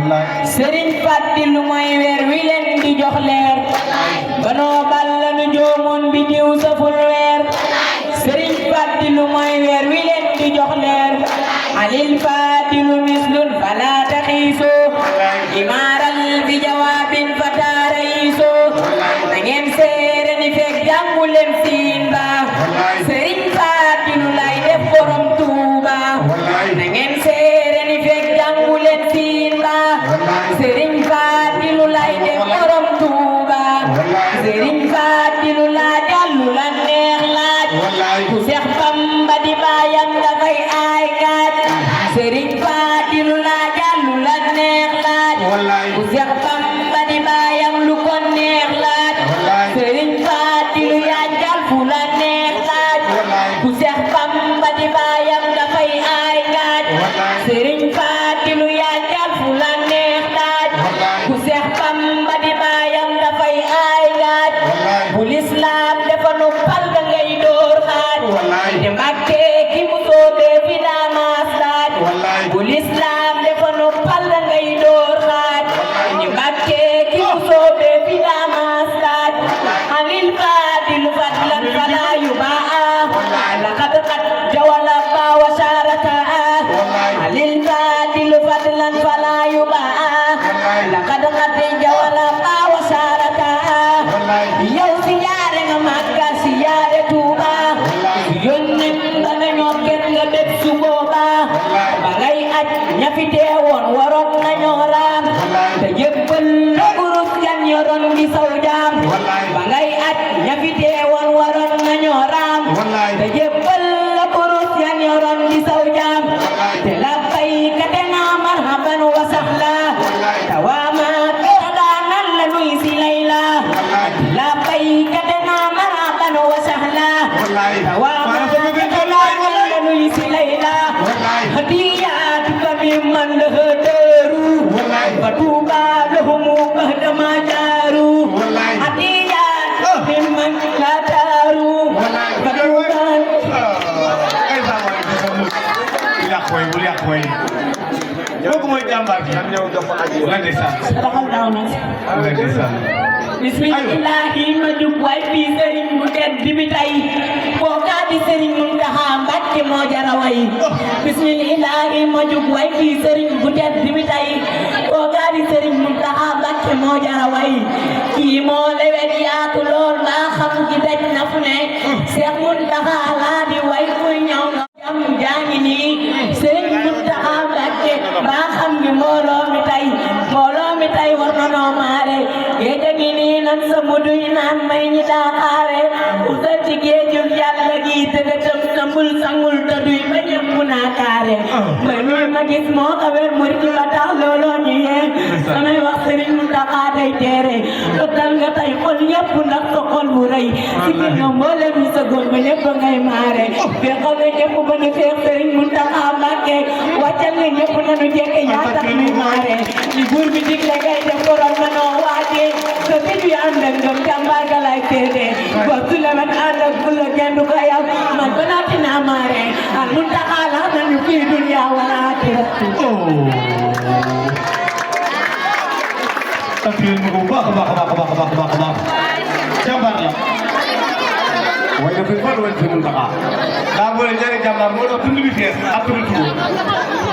Serigne Fadilu mooy weer wi leen di jox leer banoo balla nu joomoon bi diw saful weer Serigne Fadilu mooy weer wi leen di jox leer alil Fadilu mislun fala taxiiso imaaral bi jawaabin fataaraiso na ngeen seere ni fekk jàngu leen siin ba Serigne Fadilu lay def borom Tuuba na ngeen seere ni fekk jàngu leen siin ba Serigne Fadilu lay def borom Tuuba Serigne Fadilu laajal lu la neex laaj ku Seex Bamba di baayam dafay aay kaaj Serigne Fadilu laajal lu la neex laaj ku Seex Bamba di baayam lu ko neex laaj Serigne Fadilu yaajal fu la neex laaj ku Seex Bamba di baayam dafay aay kaaj Serigne Fadilu yaajal fu la neex laaj ku Seex Bamba di baayam dafay aay kaaj bu lislaam dafa nu pal da ngay door xaaj te Mbàkke ki mu soobee fi daamaas laaj bu lislaam dafa nu pal da ngay door xaaj te Mbàkke ki mu soobee fi daamaas laaj alil Fadilu fadlan fala yubaa laqad qad jawala ba wa sharata alil Fadilu fadlan fala yubaa laqad qad jawala ba wa sharata yow siyaare nga Makka siyaare Tuuba yónneen nga nañoo kenn nga def su booba ba ngay aj ña fi teewoon waroon nañoo raam te jébbal la kurus yan yoroon di saw jaam ba ngay aj ña fi teewoon waroon nañoo raam te jébbal la kurus yan yoroon di saw jaam te labbayka te naa marhaban wa sahla tawaama te daanan la nuy si layla labbayka te naa marhaban wa sahla tawaama te daanan la nuy si layla hadiyaatuka mimman lahu daaru fa tuuba lahumu ba'da ma jaaru hadiyaatuka mimman lahu daaru fa tuuba bul yàq way kooku mooy jàmbaar bi ñëw dafa aji la ndeysaan la ndeysaan bismillahi ma jub way fii sëriñ bu tedd bi tey kookaa di sëriñ Muntaxa Mbàkke moo jara way bismillahi ma jub way fii sëriñ bu tedd bi tey kookaa di sëriñ Muntaxa Mbàkke moo jara way kii moo lewet yaatu lool maa xam gi daj na fu ne Seex Muntaxa laa di way kuy ñëw nga jam jaangi nii sëriñ Muntaxa Mbàkke maa xam gi mbooloo mi tey war na noo maare géej gi nii nan sa muduy naan may ñi daa xaare usal ci géejug yàlla gi tëgg tëm tambul sangul te duy ba ñëpp naa kaare mbay mi ma gis moo xawer murid ba tax looloo ñu yee samay wax sëriñ Muntaxa day teere dottal nga tey xol yëpp ndax sa xol bu rëy si ki nga mboolem ñi sa góor ba ñëpp ngay maare feexal nga ñëpp ba nu feex sëriñ Muntaxa Mbàkke wàccal nga ñëpp nanu jekke yaa tax ñuy maare li buur bi digle ngay def borom na noo waate sa fit wi ànd ak ngëm jàmbaar ga lay teede ba su lemet ànd ak bu la gendu ko yam man ba naati naa maare al Muntaxa la nañu fii dunya wala aaxirati tafsir mu ko baax jàmbaar la way na fi fol way fi Muntaxa daa boole ñaari jàmbaar moo tax tund bi fees après tout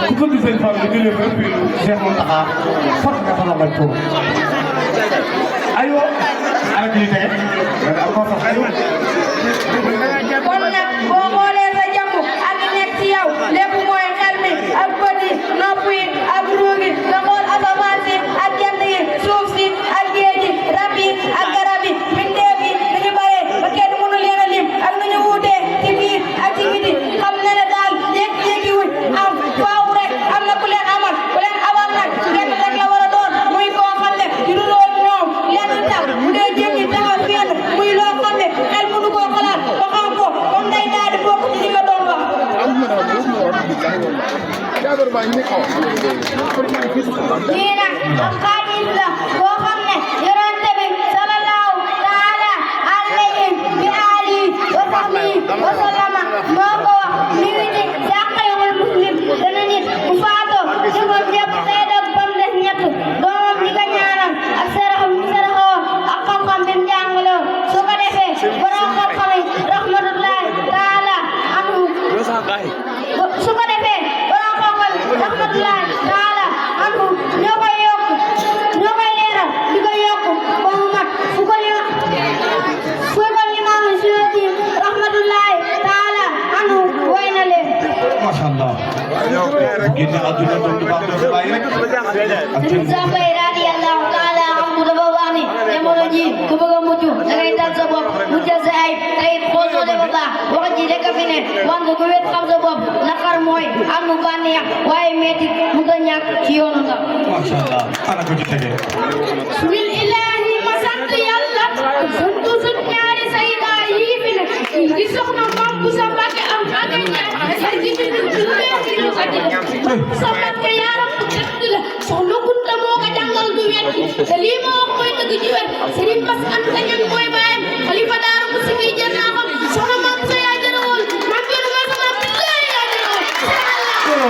ku tudd seen fam bi jëlee fa fi Seex Muntaxa fot nga fa longal tuur ayo ala kii tege am ko sax ayo kon nag boo xoolee sa jàmm ak nekk ci yow lépp mooy xel mi ak bët yi nopp yi ak ruu gi nga xool asamaan si ak jant yi suuf si ak géej gi rab yi ak garab yi mbindeef yi dañu bare ba kenn mënu leen a lim ak nu ñu wuutee ci biir ak ci biti xam na ne daal jékki-jékki wuñ am faaw rek am na ku leen amal nag kenn rek la war a doon muy koo xam ne juruloo ñoom lenn tax mu dee jékki taxaw fenn muy loo xam ne xel mënu koo xalaat ba xam ko comme day daal di bokk ci li nga doon wax. lii nag am xaalis la boo xam ne yonent bi sallallahu taala alayhi bi alihi wa sahbihi wa sallama moo ko wax mi ngi ci Sahihul Muslim dana nit bu faatoo jëfam yëpp seede bam des ñett Sëriñ Sambay radiyallahu taala anhu dafa wax ni jamono ji ku bëgg a mucc da ngay dal sa bopp muccal sa ayib te it xool soo def baax wax ji rek a fi ne wante ku wet xam sa bopp naqar mooy am nu bànneex waaye metti mu ta ñàkk ci yoonu nga macha allah ana ko ci tege bil ilahi ma sant yàlla sant sun ñaari sayda yi fi ne di soxna mam bu sa mbàkke am mbàkke ñaar ay di fi lu adina sa mbàkke yaaram bu tëdd la soxna kunta moo ko jàngal du wetti te lii ma wax mooy dëgg ci wet sëriñ Bass Anta Ñaŋ mooy baayam xalifa daara bu sigi jël naa xam soxna mam bu sa yaa jëlawul mam jëlu ma sama billahi yaa jëlawul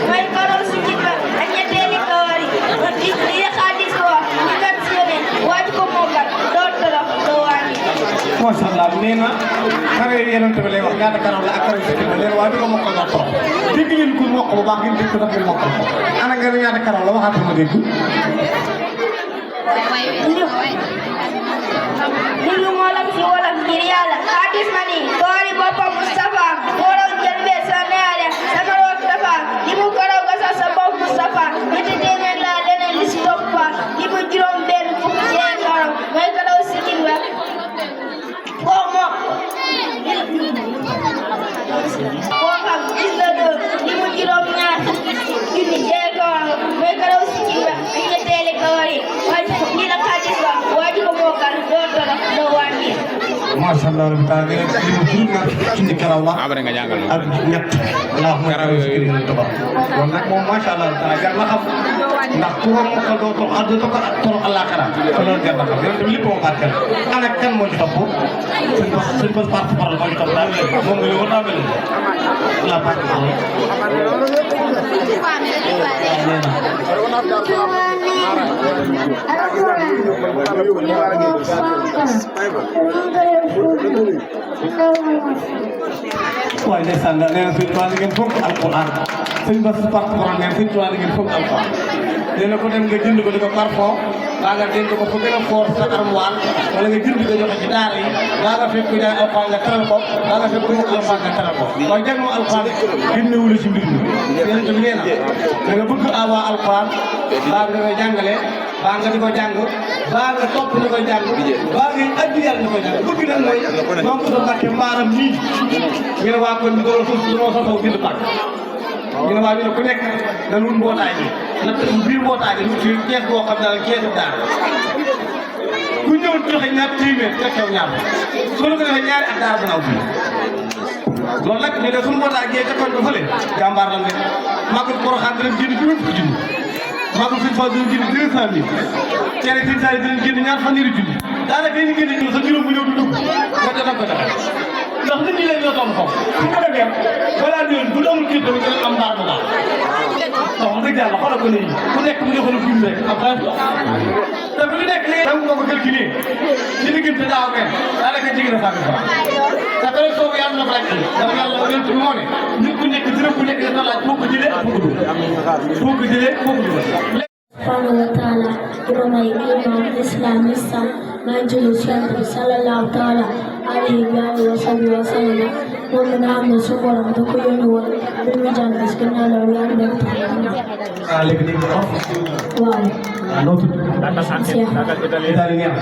may karoon si jikka ak ñetteeli kawari li xaalis ko ñu kat sene waaj ko mokkal doo torox doo wàññi macha allah nee na xare yeneen tamit lay wax ñaata kanam la ak xare si jikko leen waaye du ko mokkal doo torox dégg ngeen ku mokk bu baax ngeen dégg ko daf ngeen mokkal ana nga ne ñaata kanam la waxaat ma dégg lu wolof si wolof ngir yàlla xaalis ma ni koori boppam Moustapha wolof jël bee sa neale sama roog dafa li mu karaw ga sa bopp Moustapha ñetti téeméer la leneen li si topp li mu juróom benn fukk jee karaw mooy karaw si kin ba koo moo koo xam gis la dóor li mu juróom ñaar junni jee karaw mooy karaw si kin ba ak ñetteeli kawar yi ni la xaalis ba waaju ko mookal doo torox doo wàññi macha allah rabbi taala nee na li mu juróom ñaar junni karaw la ak ñett la wax mooy karaw si kin ba kon nag moom macha allah taala jar na xam ndax ku ko mokkal doo torox ak doo torox àllaaxira te loolu jar na xam yéen tamit lépp moo barkeel ana kan moo ci topp suñ bos parti parole moo ci topp daa mel moom nga ñëw daa mel la parti parole waaye ndeysaan nee na sëñ Tuubaa ngeen fonk alquran sëñ Bass parti parole nee na sëñ Tuubaa ngeen fonk alquran nee na ko dem nga jënd ko di ko parfum baa nga denc ko fu gën a foor sa armoire wala nga jënd ko joxe ci daara yi baa nga fekk ko jaay alquran nga teral ko baa nga fekk ko mu alquran nga teral ko waaye jàng moo alquran génnewul ci mbir mi yéen tamit nee na da nga bëgg awaa alquran baa nga koy jàngale baa nga di ko jàng baa nga topp ñu koy jàng baa ngay addi yàlla ñu koy jàng bëgg nag mooy moom ko doon Mbàkke mbaaram nii ñu ne waa kon ñu doon suuf dunoo sosoo bind pàkk ñu ne waa ñu ne ku nekk dañu wut mbootaay bi nag biir mbootaay bi ci kees boo xam ne keesu daara ku ñëw joxe ñaar téeméer teg kaw ñaar su la ko defee ñaari at daara gannaaw fii loolu nag ñu ne suñu mbootaay gee ca koñ ba fële jàmbaar la ne màggal Porokhane dinañ jënd juróom fukki junni màggal Sëñ Fall dinañ jënd 200 000 cere Sëñ Saali dinañ jënd ñaar fanweeri junni daanaka yéen a ngi génne sa juróom bu ñëw du dugg nga jotal ko joxe ndax nit ñi leen ñoo toll foofu su ko defee balaa déwén bu amul kii tamit dina am mbaar bu baax donc wax dëgg yàlla xoolal ko nii ku nekk mu defoon fi mu nekk am xaalis dox te bu ñu nekk léegi da nga ko calculé ci diggante daaw ak ren daanaka jege na 100 000 francs te pare soobu yàlla na ko laaj dafa yàlla yonent bi moo ne nit ku nekk dërëm bu nekk dafa laaj foo ko jëlee ak foo ko dugal foo ko jëlee foo ko dugal subhanahu wa ta'ala kurama iman islam islam manjulu shanti sallallahu ta'ala alaihi wa sallam moom na am na su borom da ko yónni woon bu ñu jàng bis gannaaw la weer dem ah léegi dégg nga waaw ah noo tudd Cheikh italien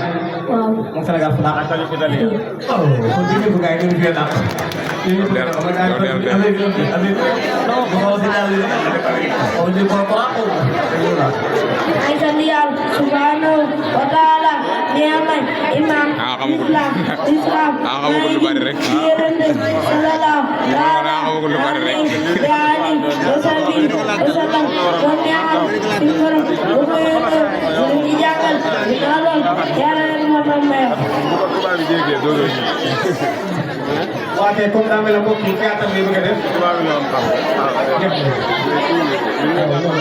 waaw moom Sénégal fu naax oh kon dégg nga gars yi dañu fee naax ay sant yàlla subhanahu wa taala neeman imam islam yérende sallallahu alayhi wa sallam ko ñaan ci borom bu ko yéne ci jàngal dalal yàlla leen mo may waa tey comme daa mel ne mbokk yi théâtre bi bëgg a def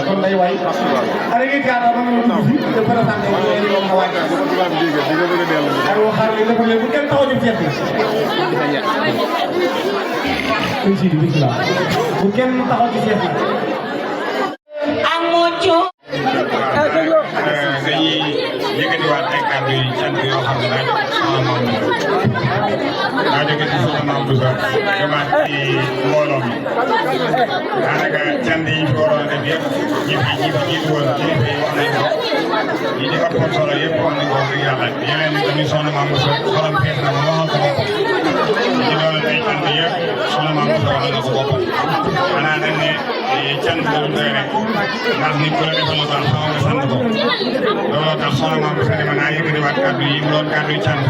kon day way xale yi théâtre ba nga dugg fi te présenté wu ñu ko waaj ay waxaar li dafa leen bu kenn taxaw ci ceeb bi ci di bismillah bu kenn taxaw ci ceeb bi amucu dañuy yëkkatiwaat ay kàddu yi cant yoo xam ne daa jóge ci soxna Maam Bousso jëmaat ci mbooloo mi daanaka cant yi fi waroon a def yëpp ñi fi jiitu woon kilifa yi wax nañ ko yi ci ëpp solo yëpp wax nañ ko wax dëgg yàlla yeneen ni tamit soxna Maam Bousso xolam fees na ko waxal ko bopp ci doon ay cant yëpp soxna Maam Bousso waxal na ko bopp xanaa dañ ne cant lu doy rek ndax nit ku la defal lu baax xaw nga sant ko looloo tax soxna Maam Bousso ne ma naa yëkkatiwaat kàddu yi mu doon kàddu yi cant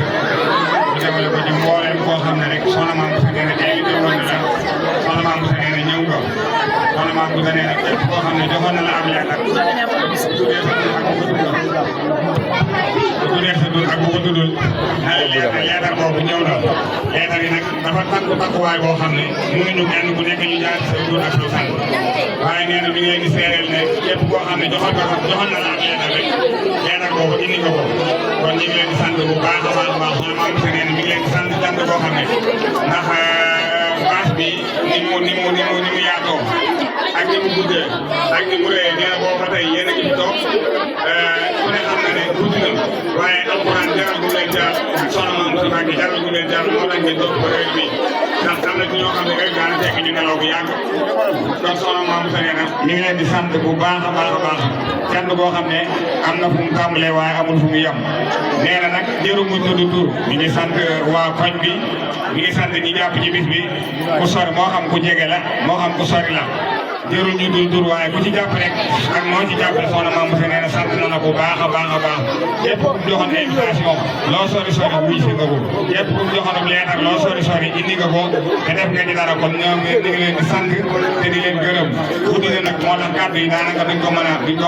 ñu demale ko ci mbooleem koo xam ne rek soxna Maam Bousso nee na invité woon na la soxna Maam Bousso nee na ñëw nga soxna Maam Bousso nee na képp koo xam ne joxoon na la ab leetar tuddee sa tur ak bu ko tuddul leetar boobu ñëw na leetar yi nag dafa takkuwaay boo xam ne mënuñu kenn ku nekk ñu jaar sa tur ak sa sant waaye nee na mi ngi leen di seereel ne képp koo xam ne joxoon na la ab leetar rek leetar boobu indi nga ko kon ñu ngi leen di sant bu baax a baax a baax soxna Maam Bousso nee na mi ngi leen di sant sant boo xam ne ndax bâche bi ni mu yaatoo ak ni mu guddee ak ni mu rëyee nee na boobu ba tey yéen a ngi fi toog ku ne xam na ne guddi na waaye alxuraan jaral gu leen jaar ak soxna Maam Bousso Mbacké jaral gu leen jaar moo tax ngeen toog ba réew mi ndax am na ci ñoo xam ne rek daana fekk ñu nelaw bu yàgg kon soxna Maam Bousso nee na mi ngi leen di sant bu baax a baax a baax cant boo xam ne am na fu mu tàmbalee waaye amul fu mu yem nee na nag jëru mu tudd tur mi ngi sant waa koñ bi mi ngi sant ñi jàpp ci bis bi ku sori moo xam ku jege la moo xam ku sori la jërul ñu dul dur waaye ku ci jàpp rek ak moo ci jàppale soxna Maam Bousso nee na sant na la bu baax a baax a baax képp ku joxoon invitation loo sori sori wuy si nga ko képp ku joxoon leetar loo sori sori indi nga ko te def nga ci dara kon ñoom ñu ngi leen di sant te di leen gërëm guddi na nag moo tax kàddu yi daanaka duñ ko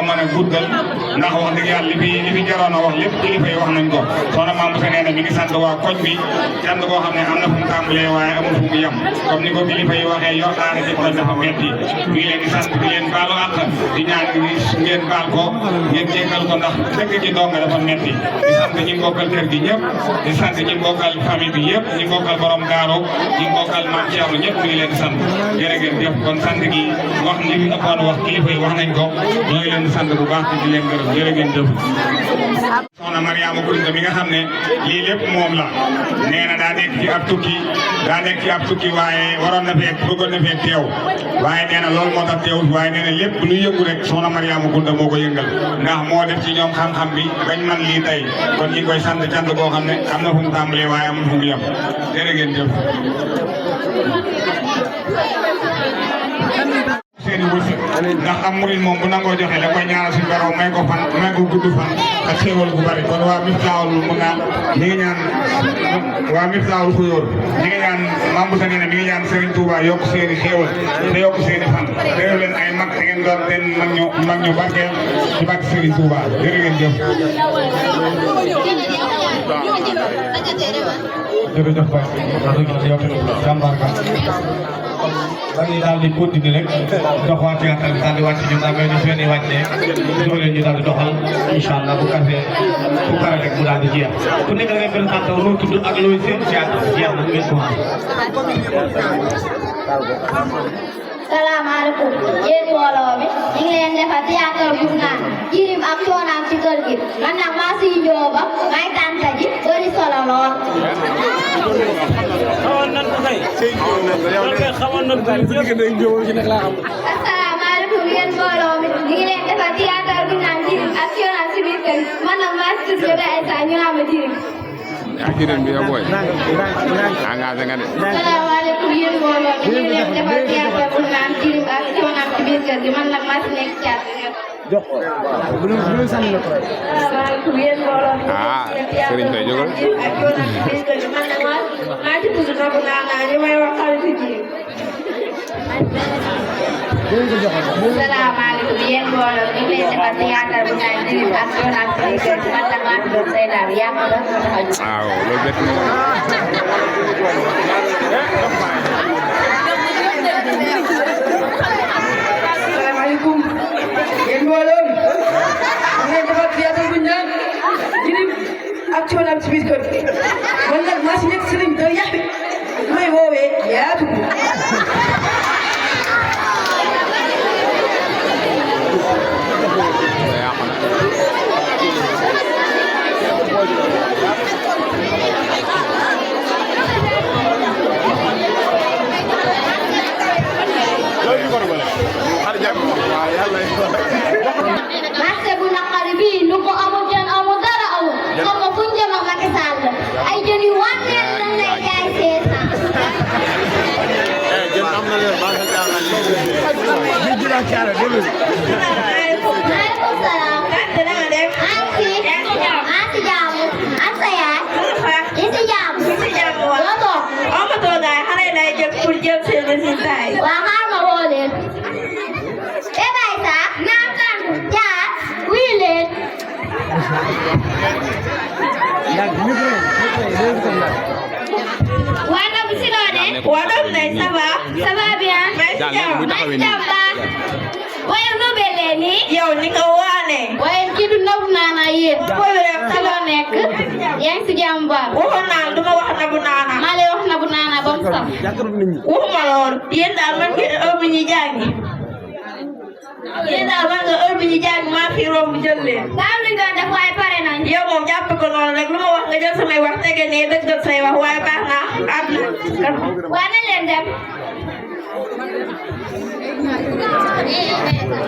mën a guddal ndax wax dëgg yàlla li fi jaroon a wax lépp kilifa yi wax nañ ko soxna Maam Bousso nee na mi ngi sant waa koñ bi cant boo xam ne am na fu mu tàmbalee waaye amul fu mu yem comme ni ko kilifa yi waxee yor daara ci koñ dafa metti leen di sant di leen baalu àq di ñaan ngeen baal ko ngeen jéggal ko ndax dëkk ci donga dafa metti di sant ñi bokkal kër gi ñëpp di sant ñi bokkal famille bi yëpp ñi bokkal borom daaru ñi bokkal maam Thierno ñëpp mi ngi leen di sant jërë ngeen jëf kon sant gi wax li fi ëppoon wax kilifa yi wax nañ ko ñoo ngi leen di sant bu baax di leen gërëm jërë ngeen jëf soxna Mariama Kounta mi nga xam ne lii lépp moom la nee na daa nekk ci ab tukki waaye waroon na fee bëggoon na fee teew waaye nee na loolu moo tax teewut waaye nee na lépp lu yëngu rek soxna Mariama Kounta moo ko yëngal ndax moo def ci ñoom xam-xam bi bañ man lii tey kon ñi koy sant cant boo xam ne am na fu mu tàmbalee waaye amul fu mu yem jërë ngeen jëf seeni wërsëg ndax am murid moom bu nangoo joxe da koy ñaanal suñu borom may ko fan may ko gudd fan ak xéewal bu bari kon waa Miftaahul mun naa ñi ngi ñaan waa Miftaahul Xuyóor ñi ngi ñaan Maam Bousso nee na mi ngi ñaan Serigne Touba yokk seeni xéewal te yokk seeni fan réew leen ay mag te ngeen doon ten mag ñu barkeel ci barke Serigne Touba jërë ngeen jëf jërëjëf Ba yow tamit jàmbaar ka dañuy daal di continuer rek dox waa théâtre bi daal di wàcc ñun amee ñu fenn wàccee jox leen ñu daal di doxal incha allah bu kafee bu pare rek mu daal di jeex ku nekk da ngay présenté loo tudd ak looy seen théâtre jeex na ngeen commencé. salaamaaleykum yéen mbooloo mi ñu ngi leen defal théâtre bu naan jirim ak coonaam ci kër gi man nag maa siy njóoba may tànta ji bëri solo lool. asalaamaaleykum yéen mbooloo mi ñu ngi leen defal théâtre bu naan jirim ak coonaam ci biir kër gi man nag maa si tudd Aïssa ñu naan ma jirim. Akiran bi ya boy. Engagé nga de. salaamaaleykum yéen mbooloo mi ñu ngi leen defal théâtre bu naan jirim ak coonaam ci biir kër gi man nag maa si nekk caat jox ko. bu sànni la ko. salaamaaleykum yéen mbooloo mi. Serigne Faye jógal. ak coonaam ci biir kër gi man nag maa ci tudd Nabou Nana ñu may wax xale si jirim. Assalamualaikum yéen mbooloo ñu ngi leen defal théâtre bu naan Jirim ak Coona ak Seydi man nag maa tudd Seyda yaa ko doon waaw loolu bett na Assalamualaikum yéen mbooloo mi ngeen defal théâtre bu naan Jirim ak Coona ci biir kër gi man nag maa si nekk sëriñ da yàq bi may woowee yaatu marché bu naqari bii lu ko amul jën amul dara amul xam nga fu ñu jëm ak Macky Sall ay jën yu wànneen lañ lay jaay 600. Waa xaar ma woo leen. Bay sax naam tan jaar wuyu leen. Waa nag si loo ne. Waa doom ne ça va. Ça va bien. Waaye nu bele ni. Yow ni nga waane. Waaye kii du nabu naana yéen. Si loo nekk. Yaa ngi si jàmm baax. Waxoon naa du ma wax nabu naana. Maa lay wax nabu naana ba mu saf. Waxuma lool. Yéen daal man ngeen heure bi ñu jàngi. Yéen daal man nga heure bi ñu jàngi maa fi romb jël leen. Daa am lu ñu doon def waaye pare nañ. Yow moom jàpp ko noonu rek lu ma wax nga jël samay wax tege ne dëggal say wax waaye baax na àdduna. Waa nañ leen dem.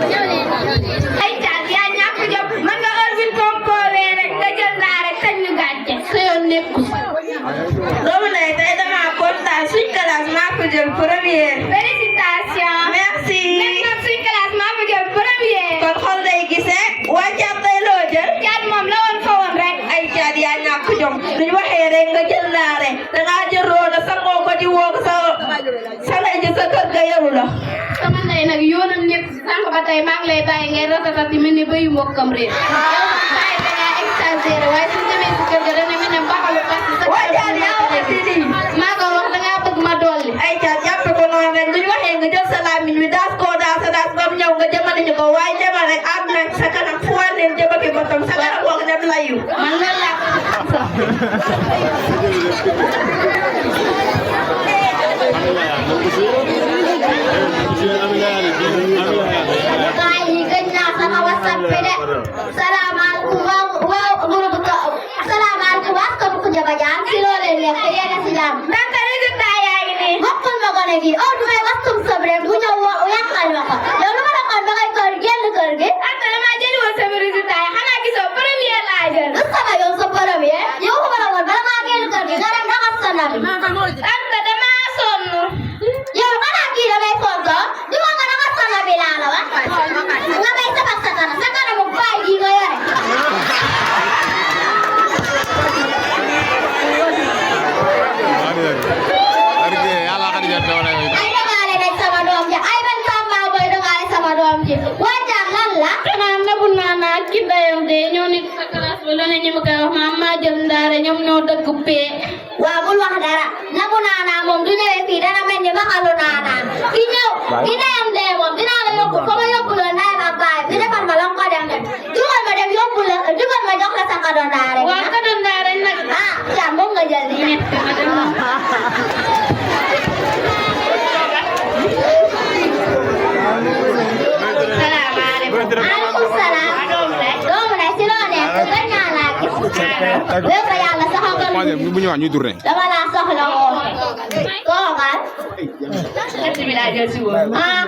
Ay caat yaa ñàkk jom man nga heure bi ko koowee rek nga jël naa rek tañ ñu gàncax sa yoon nekku doomu ndey tey dama kontaan suñ classe maa ko jël première. Félicitations. Merci. Même suñ classe maa ko jël première. kon xol day gisee waa caat tey loo jël. Caat moom la woon fa woon rek. ay caat yaa ñàkk jom duñ waxee rek nga jël naa rek dangaa jël roona sangoo ko di woo sa ndey ji sa kër ga yaru la. sama ndey nag yoonam ñëpp sànq ba tey maa ngi lay bàyyi ngay ratatati mel ni béyu mbokkam réer. yow bàyyi da ngaa exagéré waaye suñ demee si kër ga dana mel ne mbaxalu parce que. waa caat yaa wax ci lii. maa ko wax da ngaa bëgg ma dolli. ay caat jàppe ko noonu rek duñ waxee nga jël sa làmmiñ wi daas koo daas ba mu ñëw nga jëmale ñu ko waaye demal rek àdduna sa kanam fu war leen jëmaki boppam sa kanam wax dem layu. man loolu laa ko sax. gaay yi gëj naa sama WhatsApp bi de. salaamaaleykum waaw groupe salaamaaleykum askan ku jaba jaan si loo leen lekk te yéen a si jàmm. naka résultat yaa ngi nii. bokkul ma gone gi oh du may wastum sobre bu ñëw yàqal ma ko yow lu ma defoon ba ngay kër génn kër gi. Anta damaa jëli woon sama résultat yi xanaa gisoo premier laa jël. lu sama yow sa premier yow ko ma la woon bala maa génn kër gi nga dem raxas sa nabi. Anta damaa sonn. yow xanaa kii damay fonto di ma nga raxas sa nabi laa la wax. nga may sabak sa kanamu baay gi nga yore. ay dogaale nañ sama doom ji ay ban samba boy dogaale sama doom ji waajal lan la. xanaa nabu naana ak ki dayam de ñoo nekk sa classe ba lu ne ñu ma koy wax maam maa jël ndaare ñoom ñoo dëgg pee. waaw bul wax dara nabu naana moom du ñëwee fii dana mel ni maxalu naana ki ñëw ki dayam de moom dinaa la yóbbu fa ma yóbbu la ndayam ak baay bi defal ma la ko dem dugal ma dem yóbbu la dugal ma jox la sa kado ndaare. waaw kado ndaare nag. ah caa moom nga jël nii. maaleykum salaam. doomu ne si loo nekk gëj naa laa gis. wéy ko yàlla saxal ko. bu ñëwaat ñu tourné. dama laa soxla woon. toogal. ah.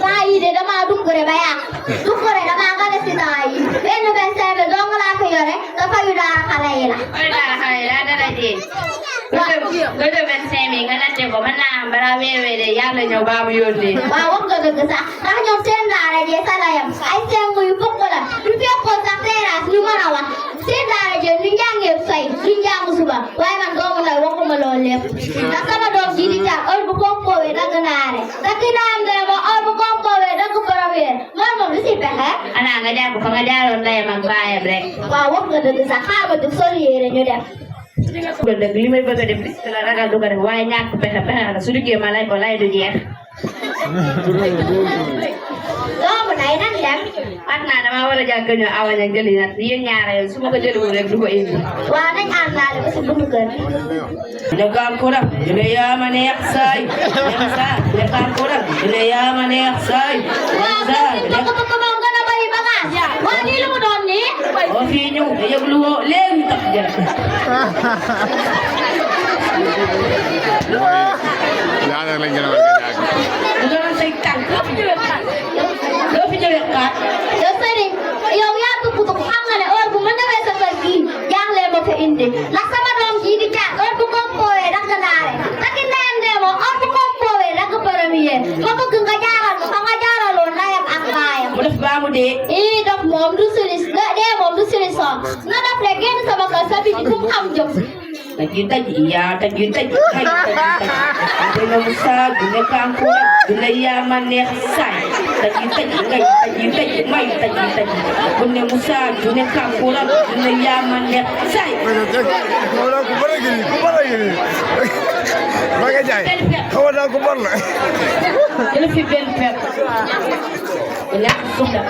temps yii de damaa duggure ba yàq. duggure damaa nga def si temps yii. benn 25 dong laa ko yore dafa yu daara xale yi la. dara dee. nga jël 25 nga natte ko mën naa am balaa weewee de yàlla ñëw baa mu yónnee. waaw wax nga dëgg sax ndax ñoom seen daara jee salayam ay seng yu fukk la du fekkoon sax terrasse ñu mën a wax seen daara jee lu njàngee say lu njàng suba waaye man doomu lay waxuma nga loolu lépp ndax sama doom ji di jaar heure bu kompoowee dagg naare te ki naam de moom heure bu kompoowee dagg premier man moom lu si pexe ana nga jaar ko fa nga jaaroon ndeyam ak baayam rek waaw wax nga dëgg sax xaaral ma jóg sol yére ñu dem du dëgg li may bëgg a def bis la ragal du ko def waaye ñàkk pexe la su duggee ma lay ko lay du jeex doomu day nan dem at naa dama war a jàng ñoo awañ ak jëli nag yéen ñaara yow su ma ko jëliwul rek du ko indi waaw nañ àndaale ba si buntu kër Jagaan ko lang, dili yaman ni Aksay. Jagaan ko lang, dili yaman ni Aksay. waaw kër gi ko moom gën a bari bagage waa lii lu mu doon nii O finyo, ayag luwo, leng tak dyan. ñaanal lañ gën a war a jàng Ito lang sa ikan. Lo fi jawek ka. yow sëriñ yow yaa tukkutuk xam nga ne heure bu ma ñëwee sa kër gii jaaxle ma fa indi ndax sama doom jii di jaar heure bu kompoowee dagg naare te ki ndeyam dee moom heure bu kompoowee dagg premier ma bëgg nga jaaral ma fa nga jaaraloo ndeyam ak baayam Mo def ba mo de? dof moom du solution dee moom du solution na def rek génn sama kër sa biti fu mu xam jëm Tagintay, iya, tagintay. Ay, tagintay. Hindi na musa, ginakang ko lang. Dili yaman ni Aksay. Tagintay, ngay, tagintay, may, tagintay. Kung na musa, ginakang ko lang. Dili yaman ni Aksay. Kawan aku bar la. Dili fi ben pep. Wala ko suda.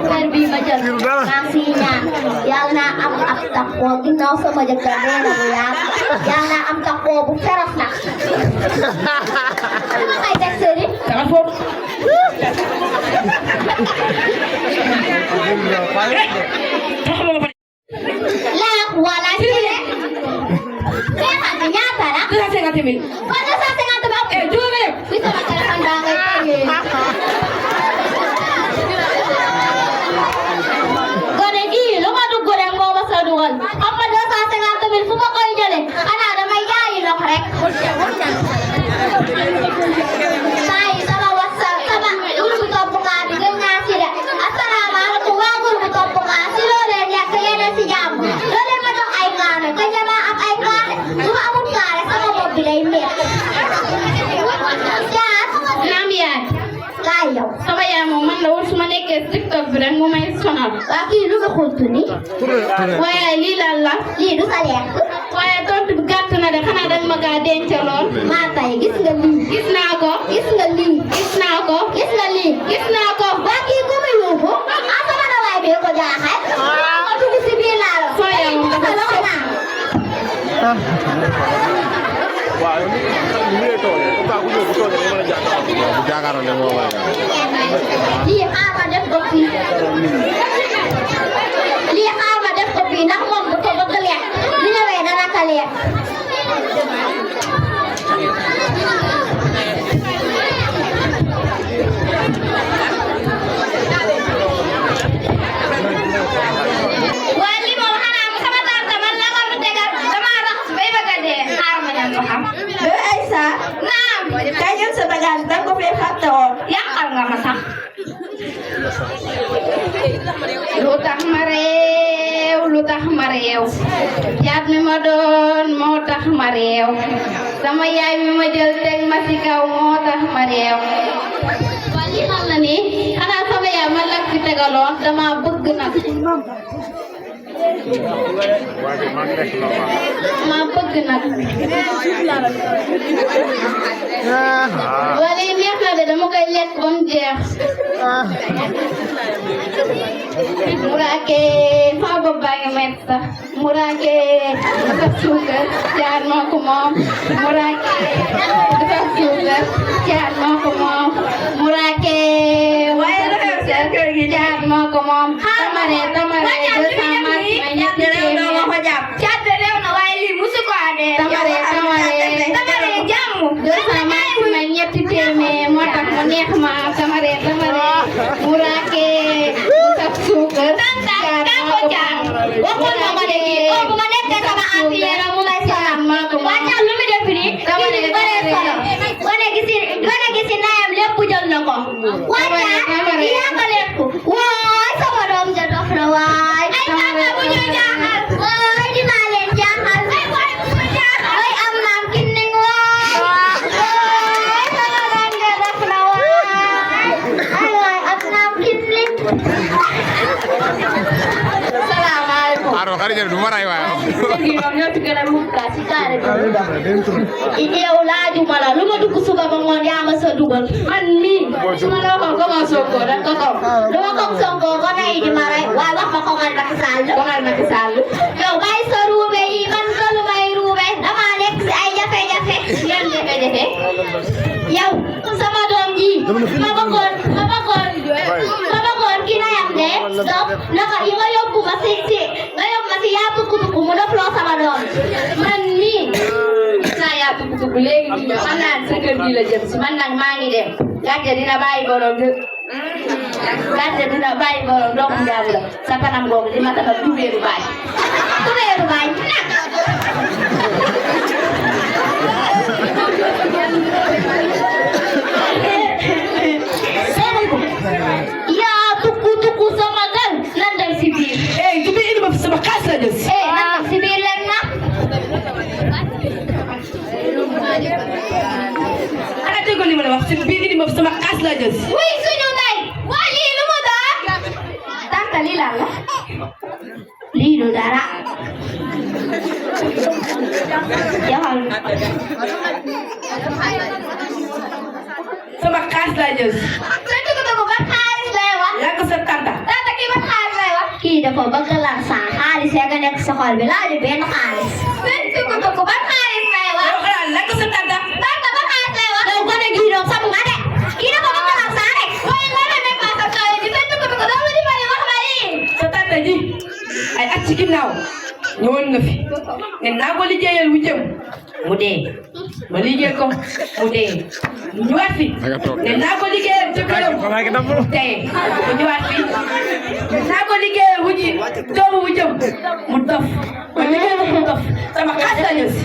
kër bii ma jël maa ngi siy ñaan yàlla naa am ab takkoo ginnaaw sama jëkkër dee na bu yaatu yàlla naa am takkoo bu ferox nag dama koy teg sëriñ Saka foofu. Taxaw ma ba. laa wala sire seexal bi ñaata la 250,000. kon 250 ba Jume. bi sama téléphone baa ngay tëjee gone gii lu ma dugg rek moo ma sa dugal xam nga 250,000 fu ma koy jëlee xanaa damay jaayi lox rek saa yi sama whatsapp sama groupe toppkaa bi gën naa si de asalaamaaleykum waa groupe toppkaa si loo leen nekk yéen si jàmm loo leen ma jox ay kaane te jamaa am ay kaane su ma amul kaane sama bopp bi day métti jaar naam yaay kaay yow sama yaay moom man la woon su ma nekkee TikTok bi rek mu may sonal waa kii lu nga xultu ni waaye lii lan la lii du sa lekk waaye tontu bi gàtt na de xanaa dañ ma kaa dencaloon maa tay gis nga lii gis naa ko gis nga lii gis naa ko gis nga lii gis naa ko waa kii ku muy yóbbu ah sama dawaay bee ko jaaxal ma dugg si biir laa la Soo yow nga sa loxo naa bu jaakaaroon ne moo war a jàng lii xaar ma def ko fii lii xaar ma def ko fii ndax moom du ko bëgg lekk bu ñëwee dana ko lekk waaye lii moom xanaa mu sama tante man la nga mu tegal damaa raxas bay bëgg a dee xaar ma dem ba xam Aisa. naam Kaya sa bagage, dang ko fay fato. yàqal nga ma sax lu tax ma réew jaat mi ma doon moo tax ma réew sama yaay mi ma jël teg ma ci kaw moo tax ma réew waa lii xam na ni xanaa sama yaay ma lak fi tegaloon dama bëgg nag ma bëgg nag wala yi neex na de dama koy lekk ba mu jeex muraake sama bopp baa ngi metti sax muraake dafa suukar jaar moo ko moom muraake dafa suukar jaar moo ko moom muraake waaye dafa suukar jaar moo ko moom tamare tamare de sama may ñetti téeméer caat réew na waaye lii musu ko ade tamare tamare jàmm de sama may ñetti téeméer moo tax mu neex ma tamare tamare muraake dafa suukar jaar moo ko moom waxoon na ma de kii bu ma nekkee sama affaire mu may sonal wàccal lu mu def nii dama ne bare solo gone gisi ndeyam lépp jël na ko wàccal yaa ko lépp waay sama doom ja dof la waay ay tata bu ñu jaaxal waay dinaa leen salaamaaleykum. Aro xarit du ma ray waaye. léegi ñoom ñoo fi gën a mukka si kaare bi. yow laajuma la lu ma dugg suba ba ngoon yaa ma sa dugal man mii su ma la waxoon ko ma Sonko da ko kaw lu ma ko Sonko ko nay di ma rey waaye wax ma ko ngal Macky Sall yow bàyyi sa ruube yi man ko lu may ruube dama nekk si ay jafe-jafe yan jafe-jafe yow sama doom ji ma bëggoon ki na yam de donc naka yi nga yóbbu ma si yaa tukku mu def loo sama doom man mii naa yaa tukku léegi nii man naa sa kër gi la jëm si man nag maa ngi dem gàcce dina bàyyi borom doomu njaabu la sa kanam googu di ma tax a tubeeru baay yaa tukku sama gal nan dem si biir tu bi indi ma fi sama xaas la jës nan dem si biir leen na ana déggoo li ma la wax si bi indi ma fi sama xaas la jës oui suñu ndey waa lii lu mu doon tanta lii lan la lii du dara yaxal sama xaas la jës sa tukku ba xaalis lay wax yaa ko sa tanta kii ba xaalis lay wax kii dafa bëgg lan sa xaalis yaa nga nekk sa xol bi laaju benn xaalis sa tukku ba xaalis lay wax yow xanaa yaa ko sa tanta ba xaalis lay wax yow gone gii doon sabu nga de kii dafa bëgg lan sa rek waaye nga ne nekk sa xaalis bi sa tukku dama dimbali wax ma lii sa tanta ji ay at ci ginnaaw ñëwoon nga fi ne naa ko liggéeyal wu jëm mu dee ma liggéey ko mu dee mu ñëwaat fi ne naa ko liggéeyal jëkkëram tey mu ñëwaat fi ne naa ko liggéeyal wu ji doomu wu jëm mu dof ma liggéeyal ko mu dof sama xaas la ñës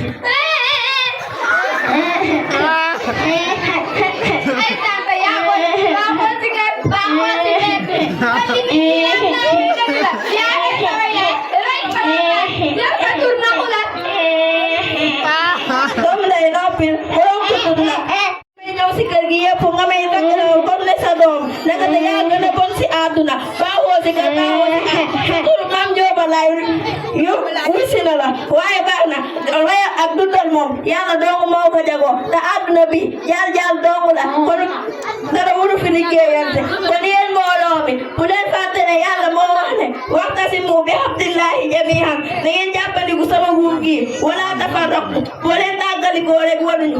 ay tante yaa ko si kër baa ko si nekk doom lay noppil borom tudd la may ñëw si kër gi yëpp nga may takkaloo comme ne sa doom naka te yaa gën a bon si àdduna baaxoo si kër baaxoo si kër tur maam Njóoba lay yu wisi na la waaye baax na rey ak dundal moom yàlla dong moo ko jagoo te àdduna bi jaal dong la kon dara wuru fi liggéeyante kon yéen mbooloo mi bu leen fàtte ne yàlla moo wax ne waxtasimu bi hablillahi jamii'an da ngeen jàppandiku sama nguur gi wala tafarraqu boo leen tàggalikoo rek wanuñu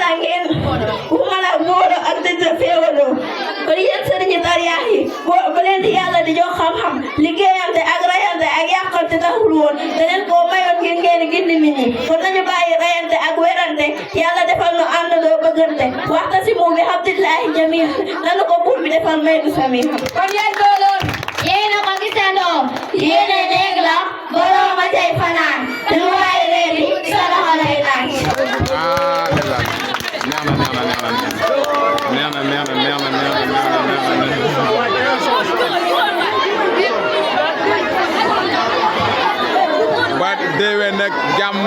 waxuma la moolo ak dëgg féewaloo kon yéen sëriñi tariyaa yi ba leen di yàlla di jox xam-xam liggéeyante ak rayante ak yàqante taxul woon daneen koo mayoon ngir ngeen gindi nit ñi kon nañu bàyyi rayante ak werante yàlla defal nu àndandoo bëggante waxtasimu bi hablillahi jamii'an nanu ko buur bi defal may du samii'an kon yéen dooloon yéen a ko gisandoo yéen a néeg la boroom a cay fanaan te lu waay reeri sa loxo lay laaj ba déwén nag jàmm